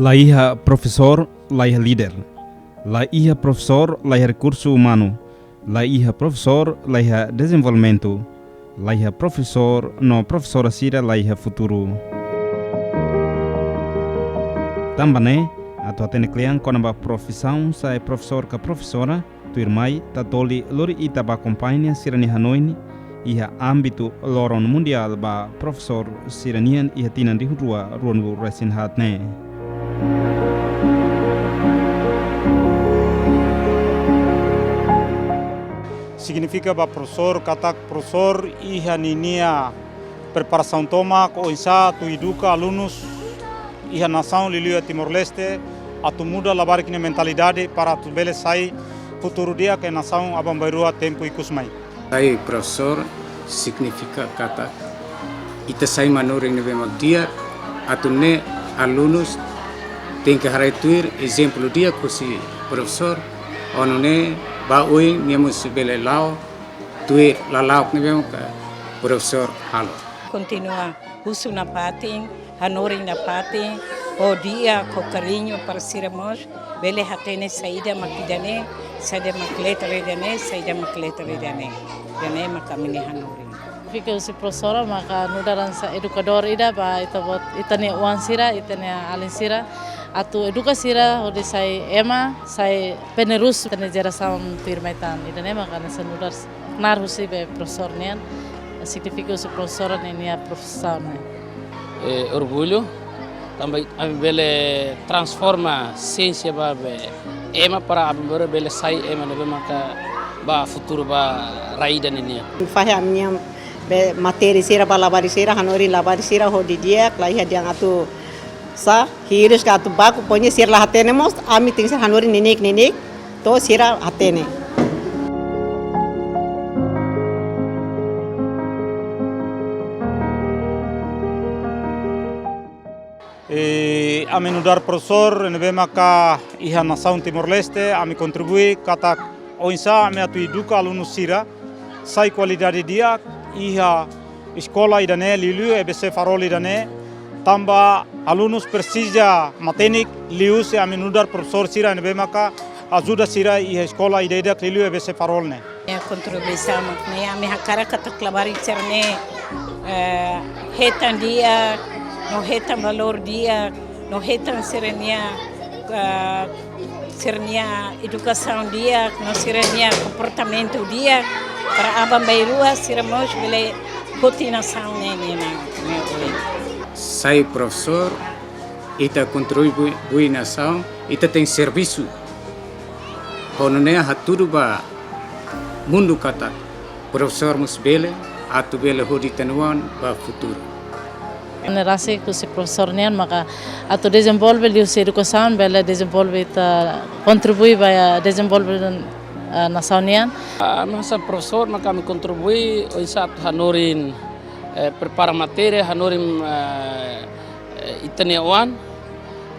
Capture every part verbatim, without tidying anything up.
La iha profesór, la iha líder. La iha profesór, la iha rekursu umanu. La iha profesór, la iha dezenvolvimentu. La iha profesór no profesora sira la iha futuru. Tanba ne'e, atu hatene kle'an kona-ba profisaun sai profesór ka profesora, tuirmai Tatoli lori ita ba akompaña sira-nia hanoin iha ámbitu Loron Mundiál ba Profesór sira-nian iha tinan rihun rua ruanulu-resin-haat ne'e. Signifika ba profesór katak profesór iha ninia preparasaun tomak oinsá atu eduka alunus iha nasaun liuliu iha Timor-Leste, atu muda labarik nia mentalidade para atu bele sai futuru di'ak iha nasaun aban-bainrua tempu ikus mai. Sai profesór signifika katak ita sai manorin ne'ebé mak di'ak, atu nune'e alunus tenke haree tuir ezemplu di'ak husi profesór, hodi nune'e ba oin nia mós bele la'o tuir lala'ok ne'ebé mak profesór halo. Kontinua husu nafatin, hanorin nafatin, ho di'ak, ho kariñu para sira mós bele hatene saida mak ida-ne'e, saida mak letra ida-ne'e, saida mak letra ida-ne'e. Ida-ne'e mak ami-nia hanorin. Fika husi profesora maka nu'udar hanesan edukadór ida ba ita-boot, ita-nia oan sira, ita-nia alin sira, atu eduka sira hodi sai ema, sai penerus ita-nia jerasaun tuirmai tan. Ida-ne'e maka hanesan nu'udar knaar husi be profesór nian, signifika husi profesora ninia profisaun nian. Eh, orgullu, tanba ami bele transforma siénsia ba be ema para aban-bainrua bele sai ema ne'ebé maka ba futuru ba rai ida-ne'e nian. Fahe ami-nia be matéria sira ba labarik sira, hanorin labarik sira ho di'ak, la iha dehan atu sá, hirus ka atu baku, pokoknya sira la hatene mós, ami tenke hanorin neineik-neineik, to'o sira hatene. E ami nu'udar profesór ne'ebé maka iha nasaun Timor-Leste, ami kontribui katak oinsá ami atu eduka alunus sira sai kualidade di'ak iha eskola ida-ne'e, liuliu E B C Farol ida-ne'e, tanba alunus presiza matenek, liuhusi ami nu'udar profesór sira ne'ebé maka ajuda sira iha eskola ida-idak, liuliu E B C Farol ne'e. Nia kontribuisaun mak ne'e, ami hakarak katak labarik sira-ne'e, eh, hetan di'ak, no hetan valór di'ak, no hetan sira-nia, eh, sira-nia edukasaun di'ak, no sira-nia komportamentu di'ak, para aban-bainrua sira mós bele hoti nasaun ne'e, ne'e, ne'e, ne'e. Sai profesór, ita kontribui nasaun, ita tenke servisu. Hodi nune'e hatudu ba mundu katak profesór mós bele, atu bele hodi ita-nia oan ba futuru. Ne'e rasik husi profesór nian maka atu dezenvolve liuhusi edukasaun, bele dezenvolve ita kontribui ba dezenvolve, eh, nasaun nian. Ah, ami hanesan profesór maka ami kontribui oinsá atu hanorin, eh, prepara matéria, hanorin, eh, eh, ita-nia oan,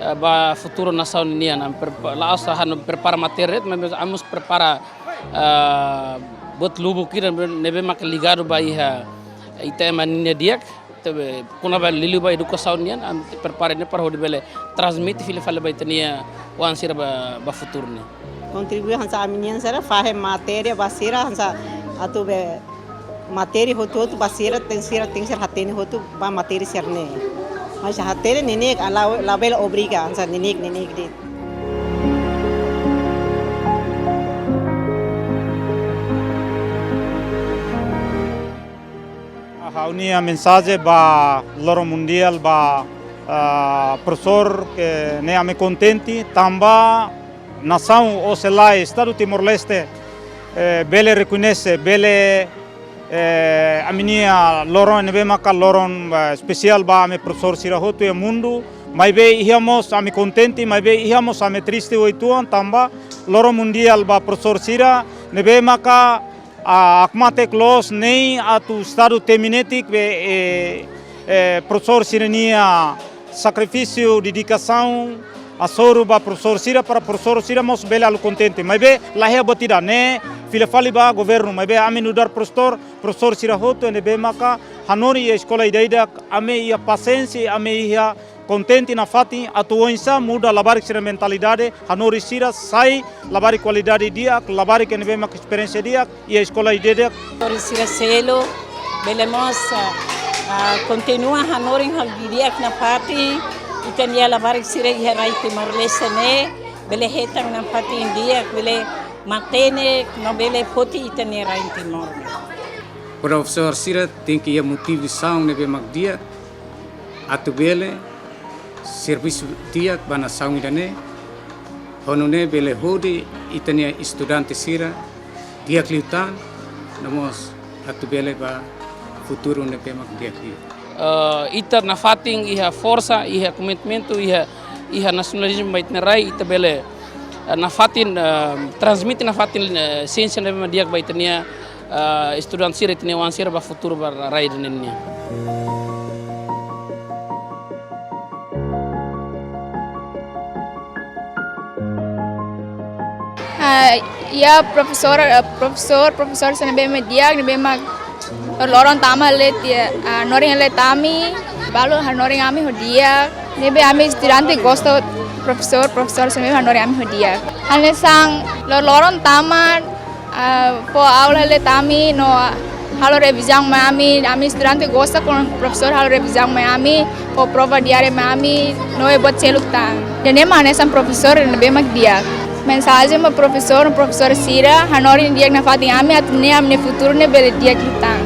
eh, ba futuru nasaun nian. Ami prepa-, la'ós hanorin prepara matéria, mas ami mós prepara, eh, buat lubuk ida ne'ebé maka ligadu ba iha ita ema ninia di'ak, ita be, kona-ba liuliu ba edukasaun nian, ami prepara ne'e para hodi bele transmite fila fali ba ita-nia oan sira ba, ba futuru ne'e. Kontribui hanesan ami-nian sira, fahe matéria ba sira hanesan atu be matéria hotu-hotu ba sira, tenke sira, tenke sira hatene hotu ba matéria sira-ne'e. Mas hatene neineik, la, labele obriga, hanesan neineik, neineik de'it. Ha'u-nia mensajen ba Loron Mundiál ba, ah, profesór, ke ne'e ami kontente, tanba nasaun ou sei lae Estadu Timor-Leste, eh, bele rekoñese, bele, eh, ami-nia loron ne'ebé maka loron, eh, espesiál ba ami profesór sira hotu iha mundu. Maibé iha mós ami kontente, maibé iha mós ami triste uitoan tanba Loron Mundiál ba profesór sira ne'ebé maka, ah, hakmatek loos ne'e atu Estadu temi netik be, eh, eh, profesór sira-nia sakrifísiu, dedikasaun, hasoru ba profesór sira para profesór sira mós bele halo kontente. Maibé la iha buat ida ne'e, fila fali ba governu. Maibé ami nu'udar profesór, profesór sira hotu ne'ebé maka hanorin iha eskola ida-idak, ami iha pasiénsia, ami iha Kontente nafatin atu oinsá muda labarik sira mentalidade, hanorin sira sai labarik kualidade di'ak, labarik ne'ebé mak esperiénsia di'ak iha eskola ida-idak. Hanorin sira seluk, bele mós, ah, ah, kontinua hanorin hal di'ak nafatin, ita-nia labarik sira iha rai Timor-Leste ne'e, bele hetan nafatin di'ak, bele matenek, no bele foti ita-nia rai Timor. Profesór sira tenke iha motivasaun ne'ebé mak di'ak, atu bele servisu di'ak ba nasaun ida-ne'e, ho nune'e bele hodi ita-nia estudante sira di'ak liután, no mós atu bele ba futuru ne'ebé mak di'ak liu. Eh, ita nafatin iha forsa, iha komitmentu, iha, iha nasionalizmu ba ita-nia rai, ita bele, eh, nafatin, eh, transmite nafatin, eh, siénsia ne'ebé mak di'ak ba ita-nia, eh, estudante sira, ita-nia oan sira ba futuru ba rai ida-ne'e nian. Ah, iha profesór, eh, profesór, profesór sira ne'ebé mak di'ak, ne'ebé mak loroloron tama hela tiha, ah, hanorin hela ami, balu hanorin ami ho di'ak, ne'ebé ami estudante gosta profesór, profesór sira ne'ebé hanorin ami ho di'ak. Hanesan loroloron tama, ah, fó aula hela ami no halo revizaun mai ami, ami estudante gosta kuandu profesór halo revizaun mai ami, fó prova diária mai ami, no buat seluk tan. Ida-ne'e mak hanesan profesór ne'ebé mak di'ak. Mensajen ba profesór, profesór sira, hanorin di'ak nafatin ami, atu nune'e ami-nia futuru ne'e bele di'ak liután.